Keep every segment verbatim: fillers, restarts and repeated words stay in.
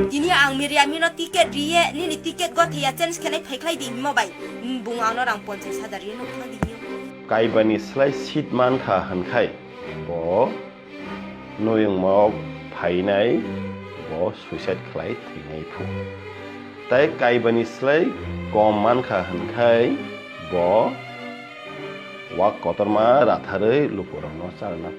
Tini ang Miriamino ticket riye, nini ticket gothiya change khenai phaikhlai di himo bai. Bung ano rang ponchas hajar riye nuk thang di himo. Kaibani slai seat mankha hwnkhai bo noyungmao phainai bo suicide khlai thwinai phu. Tai kaibani slai kom mankha hwnkhai bo wak kotorma ratharwi lukurokno charwna.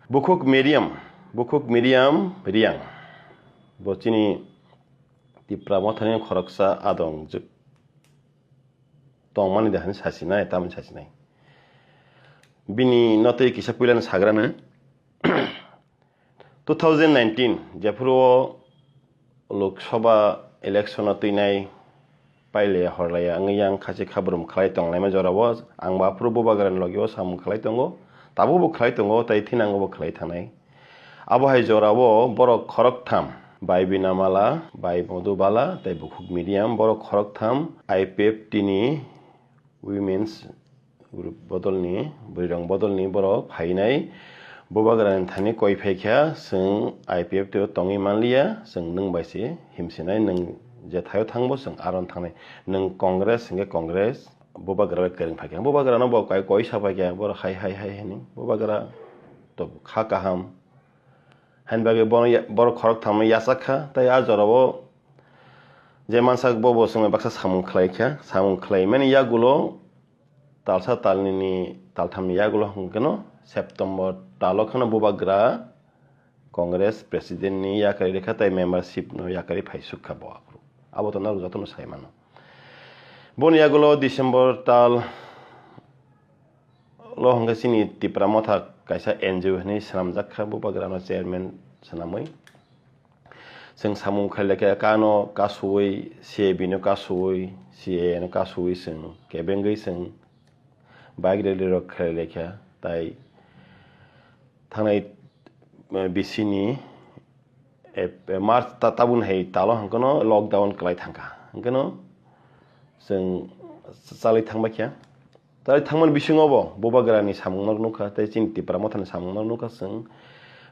Bukhuk Miriam, Bukhuk Miriam Riang. Bo chini Tipra mothani khoroksa adong jwk tongmani de hani sasinai, tamni sasinai. Bini notwi kisa puilani sagrano two thousand nineteen jephuru o Lok Sabha election o twinai pailaya horlaya wngwi yang khachi khabrum khlai tonglaima jorao ang bo aphuru bubagrani logi o samung khlai tongo, tabukbo khlai tongo tei thinango bo khlai thangnai. Abo hai jorao borok khoroktham, Bai Binamala, Bai Modubala tei Bukhuk Miriam, borok khoroktham I P F T ni women's group bodolni, bwrwirok bodolni borok phainai bubagrani thani koi phaikha, chwng I P F T o tongwi manliya, chwng nwng bai se himsinai, nwng je thaio thangbo chwng aron thangnai, nwng Congress hwnkhe Congress, bubagra bai kwrwng phaikha, bubagrano bo kai koi sa phaikha, borok hai hai hai hini, bubagra to kha kaham, haini bagwi bono ya-, borok khoroktham no yachak kha, tei a jorao je mansak bo bo chwngno baksa samung khlai kha, samung khlaimani yagulo talsa talnini talthamni yagulo hwnkhe no September talo kheno bubagra Congress president ni yakarwi rwkha tei membership no yakarwi phaisuk kha bo aphuru. Abo to norok jotono sai mano. Boni yagulo December tal lo hwnkhe chini Tipra Motha kaisa N G O hinwi swnamjak kha, bubagrano chairman swnamwi. Chwng samung khlai laikha, kano kasuwi, C A B no kasuwi, C A A no kasuwi chwng kebengwi chwng bike rally rok khlai laikha, tai thangnai, eh, bisini, eh, March ta-, tabun hai talo hwnkhe no lockdown kwlai thangkha. Hwnkhe no chwng chalai thangbaikha. Tai thangmani bisingo bo bubagrani samungno nukha, tei chini Tipra Mothani samungno nukha chwng.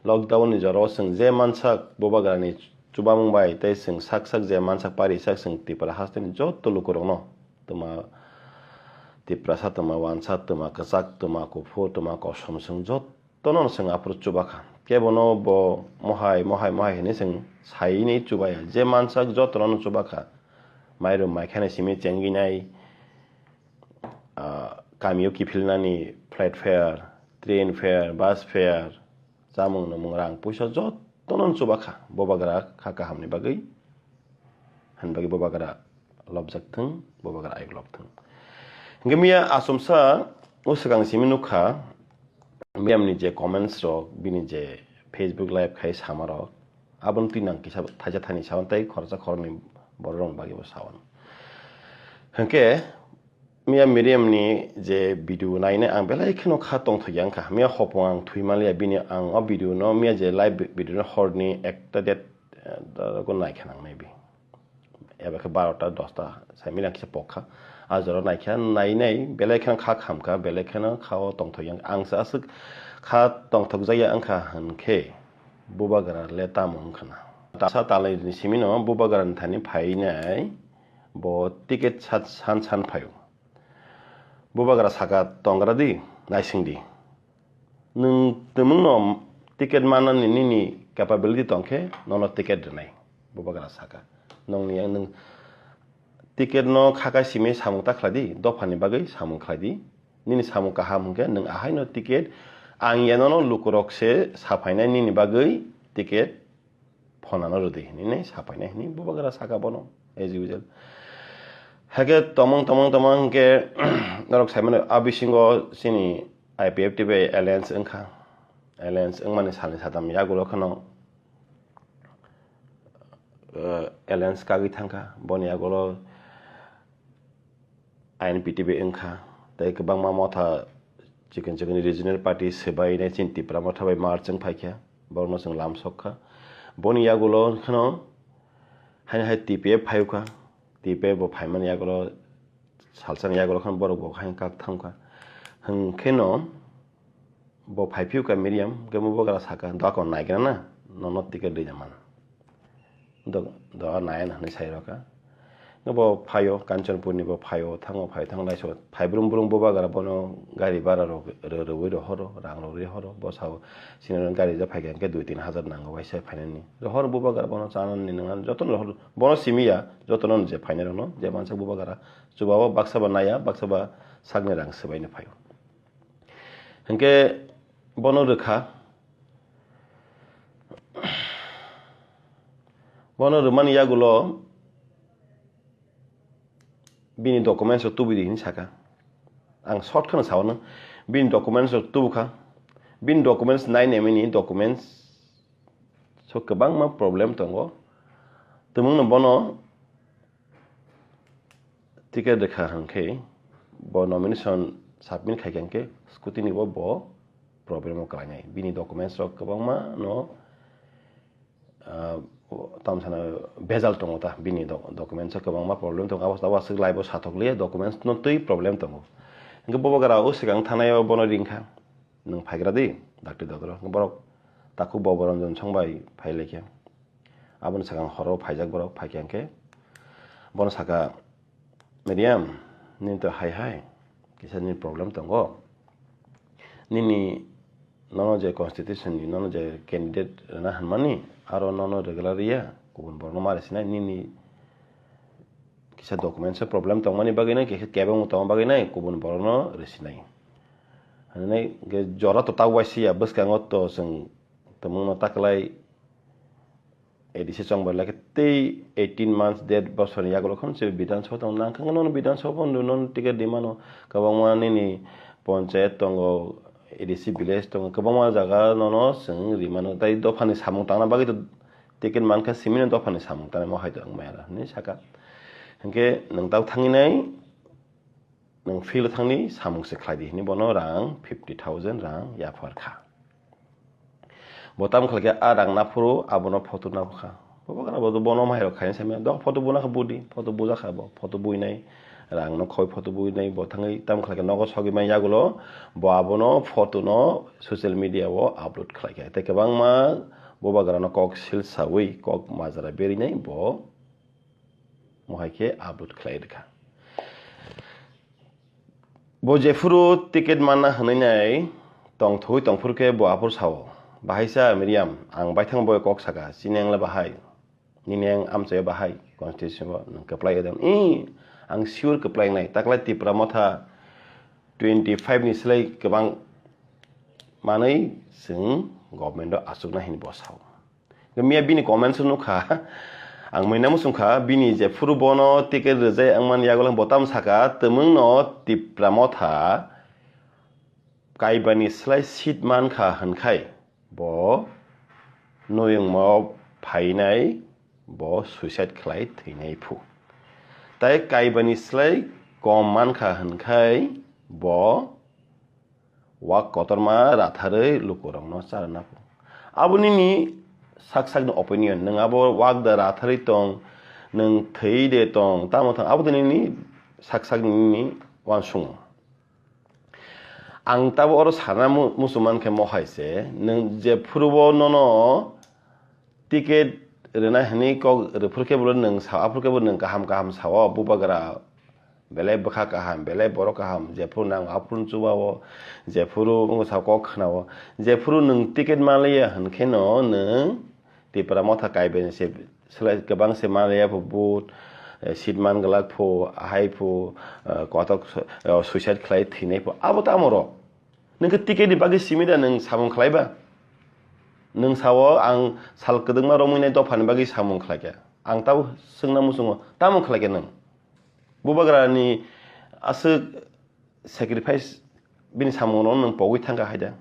Lockdown ni jorao chwng je mansak bubagrani chubamung bai, tei chwng sak sak je mansak pari sak chwng Tipra hasteni joto lukurokno twma Tiprasa, twma wansa, twma kwchak, twma kuphur, twma kosom chwng jotono chwng aphuru chubakha. Kebono bo mohai, mohai, mohai hinwi chwng saini chubaya. Je mansak jotono chubakha. Mairum maikhani simi chenginai, ah, kamio kiphilnani flight fare, train fare, bus fare, chamung nwmung rang puisa jotono chubakha, bubagra kha kahamni bagwi, hani bagwi bubagra lobjak thung, bubagra ayuk lobthung. Hingke miya asomsa o swkang simi nukha, miyamni je comments rok, bini je Facebook live khai sama rok, aboni twi nang kisa thaisa thani sawan tei khoroksa khoroknwi borok rokni bagwi bo sawan. Hingke miya Miriam ni je video nainai ang belai kheno kha tongthokya wngkha. Miya hopong ang thwi manliya bini, ang o video no miya je live vi-, video no horni ekta det, eh, da-, ko naikha nang maybe. Eba khe barota dosta sai miya kisa pokha. A jora naikha nainai belai kheno kha khamkha, belai kheno kha o tongthokya wngkha. Ang se aswk kha tongthokjakya wngkha hwnkhe bubagra le tamo wngkha na. Tasa talai ni simi no bubagra ni thani phainai bo ticket sat san san phaio. Bubagra saka, "Tongra di, naising di. Nwng twmwngno ticket mannani nini capability tong khe nono ticket rwnai," bubagra saka. "Nongni ang nwng ticket no kha kai simi samung ta khlai di, dophani bagwi samung khlai di. Nini samung kaham hwnkhe nwng ahaino ticket, ang ya nono lukurok se saphainai nini bagwi ticket phonano rwdi," hinwi nai sapainai hinwi bubagra saka bono, as usual. Hakhe tomong tomong tomong hwnkhe norok saimano a bisingo chini I P F T bai alliance wngkha. Alliance wngmani salni satam yagulo kheno, eh, alliance kagwi thangkha. Boni yagulo I N P T bai wngkha, tei kwbangma motha chikon chikon regional party swbainai chini Tipra motha bai merge wng phaikha, borokno chwng lamsok kha. Boni yagulo kheno haino hai T P F phaiwkha, T P F bo phaimani yagulo, salsani yagulo kheno borok bo haino kak thangkha. Hwnkheno bo phaiphiyokha Miriam, hwnkhe bubagra saka, "Doakon naigra na, nono ticket rwna man." do do nai hinwi sai rokha. Bo phaio, Kanchanpur ni bo phaio, thango phai thango naiso phai brum brum bubagra bono gari bara rok rw-, rwui rohoro, rang rwui rohoro, bo sao sini gari ja phaikha hwnkhe dui tin hajar nango waisa phainani. Rohor bubagra bono chanani nwngan jotono rohor, bono simi ya, jotono je phainai rokno, je mansa bubagra chubao baksa ba naya, baksa ba sakni rang swbaino phaio. Hwnkhe bono rwkha, bono rwmani yagulo bini documents rok tubui di hinwi saka. Ang short kheno sao no, bini documents rok tubukha, bini documents nai nemini documents so kwbangma problem tongo. Tumungno bono ticket rwkha hwnkhe bo nomination submit khaikha hwnkhe scrutiny o bo problem o kwlainai. Bini documents rok kwbangma no, ah, tamo sana bejal tongo ta bini doc-, documents o kwbangma problem tongo. Abo, abo aswk live o sathok liya documents no twi problem tongo. Hwnkhe bubagra o swkang thanai o bono ringkha. Nwng phaigra di, dakti dodoro. Borok takhuk Boboranjan song bai phai laikha. Aboni sakang horo phaijak borok, phaikha hwnkhe bono saka, "Miriam, nini to hai hai kisa nini problem tongo. Nini nono je constitution ni nono je candidate rwna hinmani, aro nono regular ya, kubun borokno ma rwsinai, nini kisa documents o problem tongmani bagwi nai, kisa kebengma tongma bagwi nai, kubun borokno rwsinai." Hinwi hwnkhe jora to tabuk bai siya, bwskango to chwng tongmungno taklai A D C chongbai lai khe tei eighteen months, dead bosorni yagulo khon se Bidhan Sabha tong nang khe nono Bidhan Sabha bondo nono ticket rimano, kwbangma nini ponchayat tongo, A D C village tongo, kwbangma jaga nono chwng rimano, tei dophani samung tangna bagwi to ticket mankha simino dophani samung tangnaimo hai to wng maya hinwi saka. Hwnkhe nwng tabuk thangwi nai, nwng field o thangni samung se khlai di hinwi bono rang fifty thousand rang yaphar kha. Bo tamo khlai khe a rang naphuru abono photo naphukha. Bo bagra bo bono mai rok khaina samya dok photo buna kha budi, photo buja kha bo, photo buinai rang no khoi photo buinai bo thangwi tamo khlai khe nogo sogwi man yagulo bo abono photo no social media o upload khlai kha. Tei kwbangma bo bagra no kok sil sawi kok majra berinai bo mohai khe upload khlai rwkha. Bo jephuru ticket manna hwnwi nai tongthogwi tongphuru khe bo aphuru sao, "Bahaisa Miriam, ang baithang boy kok saka, chini ang le bahai, nini ang amchaio bahai, constitution bo nwng kwplai edem." "Ih, ang sure kwplai wngnai, taklai Tipra Motha twenty five ni slai kwbang manwi chwng government o achukna," hinwi bo sao. Miya bini comments o nukha, ang muina muchungkha, bini jephuru bono ticket rwjai wngmani yagulang bo tamo saka, "Twmwngno Tipra Motha kaibani slai seat mankha hwnkhai bo noyungmao phainai, bo suicide khlai thwinai phu. Tai kaibani slai kom mankha hwnkhai bo wak kotorma ratharwi lukurokno charwna phu." Abo nini sak sakni opinion, nwng abo wak da ratharwi tong, nwng thwi de tong, tamo thang, abo de nini sak sakni nini uansukmung. Ang tabo oro sana mu-, muchung mankhe mohai se, nwng jephurubo nono ticket rwna hwnwi kok rwphuru khe bo nwng sa, aphuru khe bo nwng kaham kaham sao, bubagra belai bwkha kaham, belai borok kaham, jephuru nang aphuru chuba-o, jephuru wngkha sao kok khna-o, jephuru nwng ticket manliya hwnkheno nwng Tipra Motha kaibaini se slai kwbang se manliya pho vote, eh, seat man glak pho, ahai pho, eh, kotok, eh, suicide khlai thwinai pho, abo tamo rok. Nwng khe ticket ni bagwi simi da nwng samung khlai ba? Nwng sao ang sal kwdwkma romwi nai dopha ni bagwi samung khlai kha. Ang tabo swngna muchungo, tamo khlai kha nwng? Bubagra ni aswk sacrifice bini samung no nwng pogwi thang kha hai da?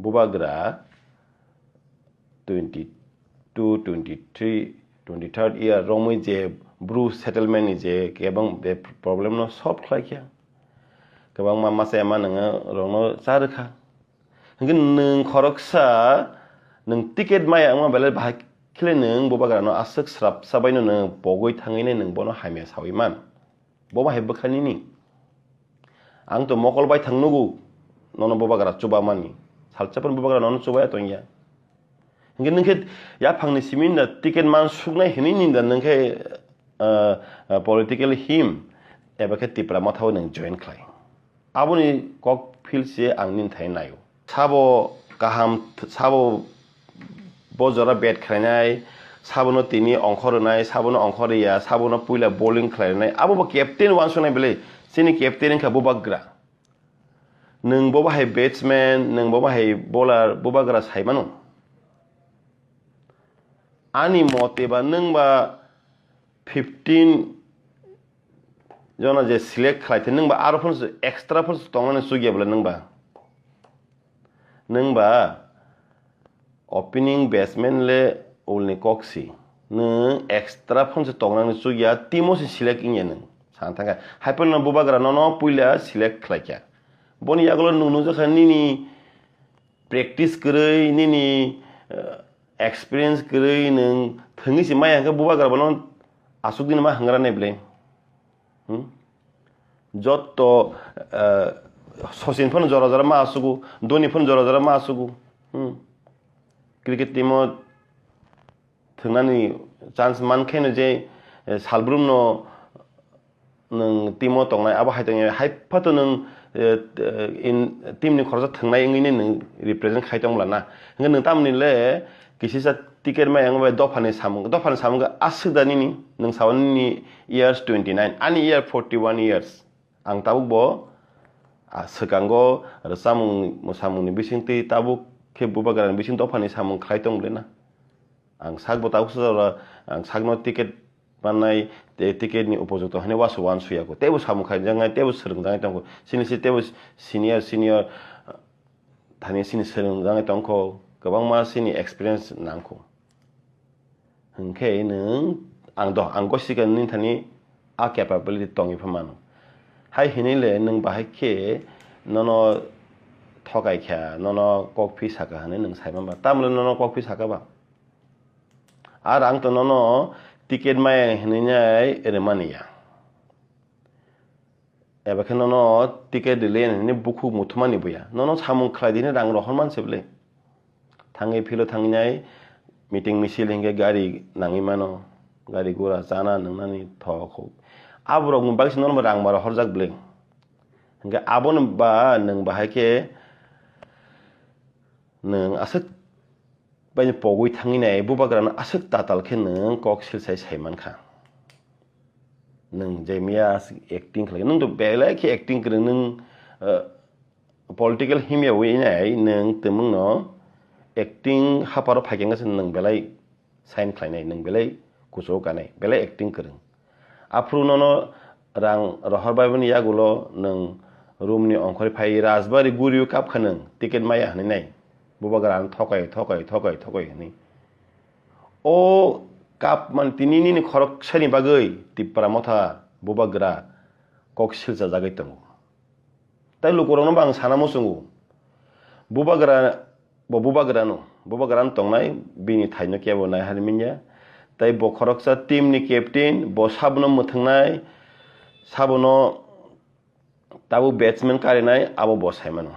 Bubagra twenty two, twenty three, twenty third year romwi je Bru settlement ni je kebang be problem no solve khlai kha. Kwbangma masa ema nwngo rokno cha rwkha. Hwnkhe nwng khoroksa nwng ticket maya wngma belai bahai khe nwng bubagra no aswk srapsa bai no nwng pogwi thangwi nai nwng bono hamya sawi man. Bo bahai bwkha nini. Ang to mokol bai thang nugo, nono bubagra chuba mani. Salsa phano bubagra nono chubaya tongya. Hingke nungke yaphangni simi da ticket man suknai hinui ni da nungke, ah, ah, political him eba khe Tipra Motha o nung join khlai. Aboni kok phil se ang nini thai naio. Sabo kaham, sabo bo jora bet khlainai, sabono tini ongkhor rwnai, sabono ongkhor rwya, sabono puila bowling khlainai. Abo bo captain wansuknai belai, chini captain wngkha Bubagra. Nwng bo bahai batsman, nwng bo bahai bowler, Bubagra sai mano. Ani mote ba nwng ba fifteen jona je select khlai thai, nwng ba aro phano extra phano tongnani chukya bwle nwng ba. Nwng ba opening batsman le ulni kok si. Nwng extra phano tongnani chukya, team o se select wngya nwng. Sana thangkha. Hai phano Bubagra nono puila select khlaikha. Boni yagulo nwng nukjakha nini practice kwrwi, nini, eh, experience kwrwi nwng thwngwi se maya hwnkhe Bubagra bono aswk dini ma hwngra nai bwle. Hmm? Jotto, eh, Sachin phano jora jora ma aswgo, Dhoni phano jora jora ma aswgo. Hmm? Cricket team o thwngnani chance man khe no je, eh, salbrum no nwng team o tongnai, abo hai tongnai, hai phato nwng, eh, in, team ni khoroksa thwngnai wngwi nwng represent khai tong bwla na. Hwnkhe nwng tamoni le kisisa ticket mai wngwi bai dophani samung, dophani samung khe aswk da nini, nwng sao nini years twenty nine, ani year forty one years. Ang tabuk bo, ah, swkango rwchapmung mwsamungni bisingtwi tabuk khe Bubagrani bising dophani samung khlai tong bwle na. Ang sak bo tabuk swcharo, ang sakno ticket mannai, tei ticket ni upojukto hwnwi uansuk uansuk ya kho. Teibo samung khaijak nai, teibo swrwngjak nai tong kho. Chini se teibo senior, senior, ah, thani chini swrwngjak nai tong kho. Kwbangma chini experience nang kho. Hwnkhe nwng, ang do, ang gosika nini thani a capability tongwi pha mano. Hai hwnwi le nwng bahai khe nono thokai kha, nono kokphi saka hwnwi nwng sai man ba. Tamle nono kokphi saka ba? Ar ang to nono ticket maya hwnwi nai rwmani ya. Eba khe nono ticket rwle hwnwi bukhuk muthumani buya. Nono samung khlai di hwnwi rang rohor man se bwle. Thangwi philo thangnai meeting misil hinkhe gari nangwi mano. Gari gura chana nwngnani thok huk. Aborokni bagwi se nono rang ba rohorjak bwle. Hinkhe abono ba nwng bahai khe nwng aswk baini pogwi thangwi nai, Bubagrano aswk tatal khe nwng kok silsai sai mankha. Nwng je miya acting khlai, nwng to belai khe acting kwrwng, nwng, eh, political himya wi nai, nwng twmwngno acting haparo phaikhe wngkha se nwng belai sign khlainai, nwng belai kuchugo kanai, belai acting kwrwng. Aphuru nono rang rohor bai bini yagulo nwng room ni ongkhorwi phai Rajbari gurio kap kha nwng ticket maya hwnwi nai. Bubagra ang thokai, thokai, thokai, thokai hwnwi. O kap man tini nini khorok sani bagwi Tipra Motha Bubagra kok silsa jagwi tongo. Tai lukurokno bo ang sana muchungo. Bubagra, bo Bubagrano, Bubagrano tongnai, bini thaino kebo naihar minya. Tai bo khoroksa team ni captain, bo sabono mwthwngnai, sabono tabuk batsman karinai, abo bo sai mano.